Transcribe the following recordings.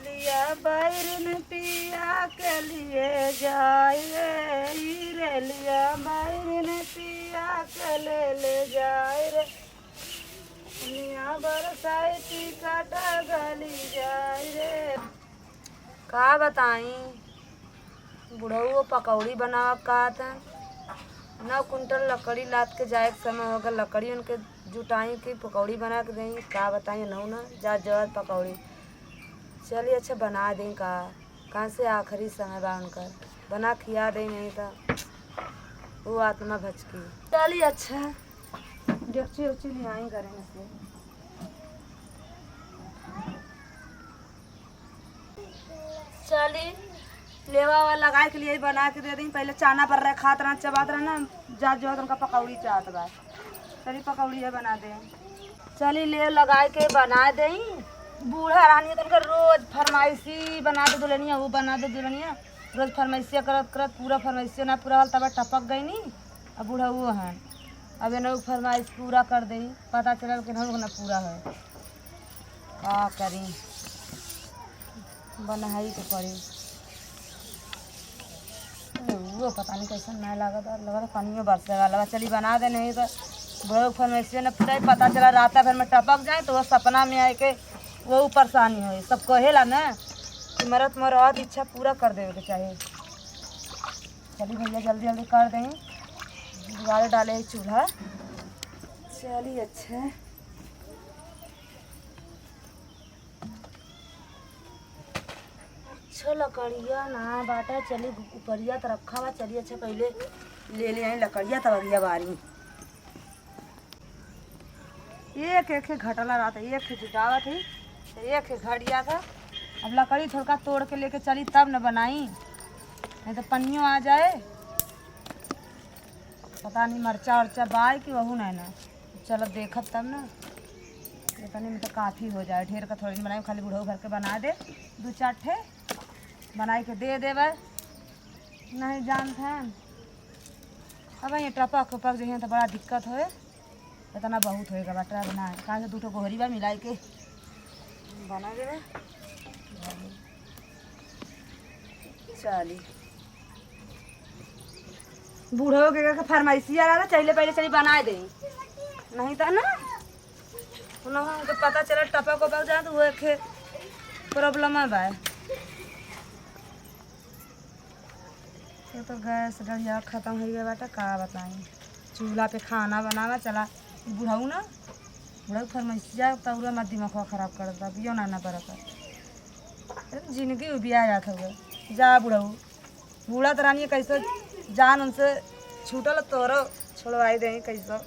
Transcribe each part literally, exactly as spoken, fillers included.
लिया बैरिन पिया के लिए जाए रे, ई रे लिया बैरिन पिया के ले ले जाए रे। दुनिया बरसाई टिकट गली जाए रे। का बताई, बुढ़ऊ पकौड़ी बनावा का था, नौ कुंटल लकड़ी लाद के जाए के समय हो गल, लकड़ी उनके जुटाई कि पकौड़ी बना के देई, का बताई, नौ ना जा जवाब पकौड़ी। चली अच्छा बना देई का, कहाँ से आखिरी समय बा उनकर, बना खिया देई, नहीं तो वो आत्मा भचकी। चली अच्छा, डेगची उगची ले आई करे में से। चली, लेवा वा लगाए के लिए बना के दे दी। पहले चाना पर रहे, खात रहन, चबात रहन ना, जात जो उनका पकौड़ी चाहत बा। चली, पकौड़ी है बना दे। चली, लेव लगाए के बना दे। बूढ़ा रहनी तो उनका रोज फरमाइशी, बना दे दुल्हनिया, वो बना दे दुल्हनिया। रोज फरमाइशिया करत करत पूरा फरमाइशिया ना पूरा होल, तब टपक गई नी। अब बूढ़ा वो हैं, अब एने फरमाइश पूरा कर दे, पता चलल कि ना, ना पूरा है। का करी, बनहाई के पड़ी। वो पता नहीं कैसन नहीं लागत, और लगत पानी में बरसे वाला बा। चली बना दे, नहीं तो बड़े ऊपर में से न पता, पता चला रात भर में टपक जाए तो वो सपना में आए के वो परेशानी होई। सब कहेला ना कि मरद मरद इच्छा पूरा कर देवे के चाही। चली भैया, जल्दी जल्दी कर दें, दुआरे डाले है चूल्हा। चली अच्छा। अच्छा लकड़िया ना बाटा, चली उपरिया त रखा बा। चली अच्छा पहले ले ले आई लकड़िया, तब अगिया बारी। एक एक घटला रहत है, एक जुटावत है, एक घटिया था। अब लकड़ी थोड़का तोड़ के लेके चली तब न बनाई, नहीं तो पनियो आ जाए। पता नहीं मरचा उरचा बाय कि वहू नहीं ना। चलो देखब तब ना। इतने में तो काफी हो जाए, ढेर का थोड़ी बनाई, खाली बुढ़ऊ भर के बना दे, दो चार ठे बनाई के दे देवे। नहीं जानत हैं, अब ये टपक उपक जइहें तो बड़ा दिक्कत होए। इतना बहुत होएगा बटरा बना, कहाँ से दू ठो गोहरी बा मिलाई के बना देवे। चली। बूढ़ो के, के फरमाइशिया रहा, चले पहले चली बनाए दे, नहीं तो ना उन्होंने उनके पता चला टपक उपक जाए तो वो एक problem है भाई। ये तो गैस डलिया खत्म हो गया बाटा, का बताई। चूल्हा पे खाना बनावा चला, ई बुढ़ऊ ना, बुढ़ऊ फरमाइशिया तौरा मत दिमाग खराब कर देता, पियो ना ना बरत। अरे जिंदगी उबिया जात हवे। जा बुढ़ऊ, बूढ़ा त रानी कैसे जान उनसे छूटल, तोरो छोड़वाई दे कैसे।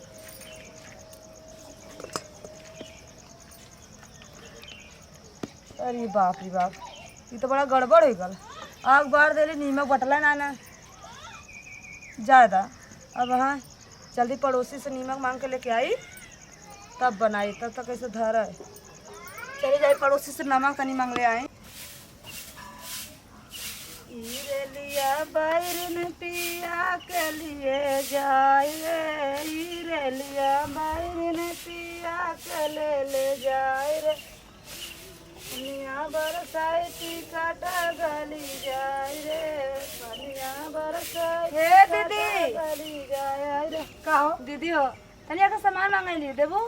अरे बाप रे बाप, ई तो बड़ा गड़बड़ हो गल। आग बार देली, नीमक बटला ना ना ज्यादा। अब हाँ, जल्दी पड़ोसी से नीमक मांग के लेके आई, तब बनाई, तब तक कैसे धर है। चली जाई पड़ोसी से नमक तनी मांग ले आई। ई रेलिया बैरिन पिया के लिए जाए रे, ई रेलिया बैरिन पिया के ले ले जाए रे। पनिया बरसाई टिकट गली जाए रे, पनिया बरसाई हे टिकट दीदी। गली जाए रे। का हो? दीदी हो, तनी एक सामान मंगाई ली, देबू?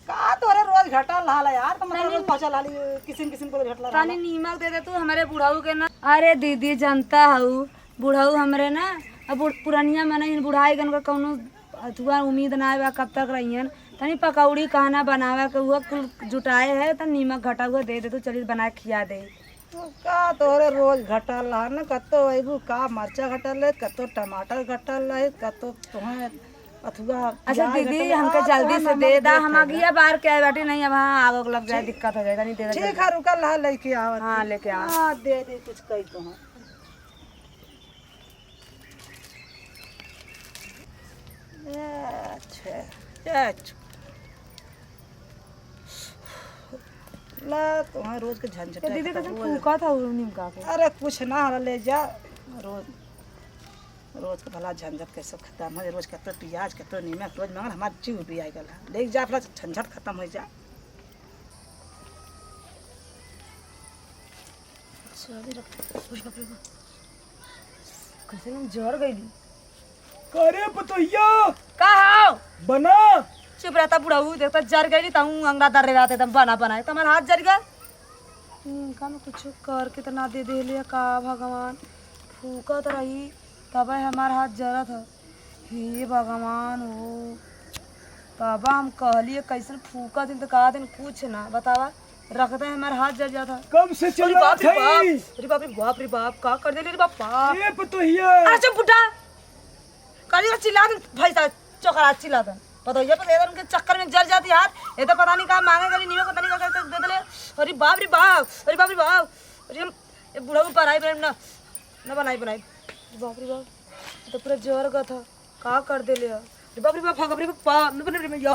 का तोरे रोज घटल रहल है यार, तो मतलब तनी रोज पहुंचल रहली, किसिम किसिम के रोज घटल रहल तनी है। नीमक दे दे तू हमरे बुढ़ऊ के ना। अरे दीदी, जनता हऊ, बुढ़ऊ हमरे ना, अब बुढ़-, पुरनिया मनई हन, बुढ़ाई गन का कौनो अथुआ उम्मीद ना बा, कब तक रहियन। तनी पकौड़ी कहना बनावे के, उहो कुल जुटाए है, तनी नीमक घटा हुआ दे दे तू, चली बना के खिया दे। का तोहरे रोज घटल है न, कतो अइबू का मरचा घटल है, कतो टमाटर घटल है, कतो तोहे अथुआ अच्छा प्याज दीदी, घटल है। हमके आ, जल्दी तोहे से नमक दे दा, देत हम है। अगिया बार के आए बाटी, नहीं अब हाँ आग उग लग जाए, ठीक। दिक्कत हो जाए, तनी दे दे ठीक जल्दी। है, रुकल रहा, लेके आवत हाँ, ही। लेके आओ। हाँ, दे दे कुछ कही तो हाँ। अच्छा, अच्छा। ला, तुम्हारे रोज के झंझट ये है, दीदी खत्म कैसे हो गया। फूका था वो निमका के? अरे कुछ ना, हला ले जा, रोज, रोज के भला झंझट कैसे खत्म हो, रोज कतो प्याज, कतो नीमक, रोज मगर हमार जीव भी आ गला। ले जा, अपना झंझट खत्म हो जा। चल, रख। उस बाप रे बाप। कैसे हम जर गइली? करे पतोहिया। का हो? बना। चुप रहता बुढ़ऊ, देखता जर गइली, तहूँ अंगड़ा दर्रे रहते, तम बना बनाए, तमार हाथ जर गए। इनका में कुछ करके तो ना दे देले का भगवान, फूकत रही तबे हमार हाथ जरत ह। हे भगवान हो, बाबा हम कहलिए कैसन फूकत दिन तो कहा दिन कुछ ना बतावा, रखते हैं हमार हाथ जर जाता। कब से अरे बाप रे बाप, अरे बाप रे बाप रे बाप, का कर देले रे बापा? ए पतोहिया। अरे चुप बुढ़ा, काली का चिल्ला दे भैंसा, चोकरा चिल्ला दे। पतोहिया पर एकदम के चक्कर में जर जाती हाथ, ये तो पता नहीं का मांगे गली नीमक पता नहीं का करके दे देले। अरे बाप रे बाप, अरे बाप रे बाप, अरे हम ये बूढ़ा को बनाई बनाई ना, ना बनाई बनाई। बाप रे बाप, ये तो पूरा जर गया था, का कर देले यार? अरे बाप रे बाप, हाँ, बाप रे बाप, ना बने रे भैया।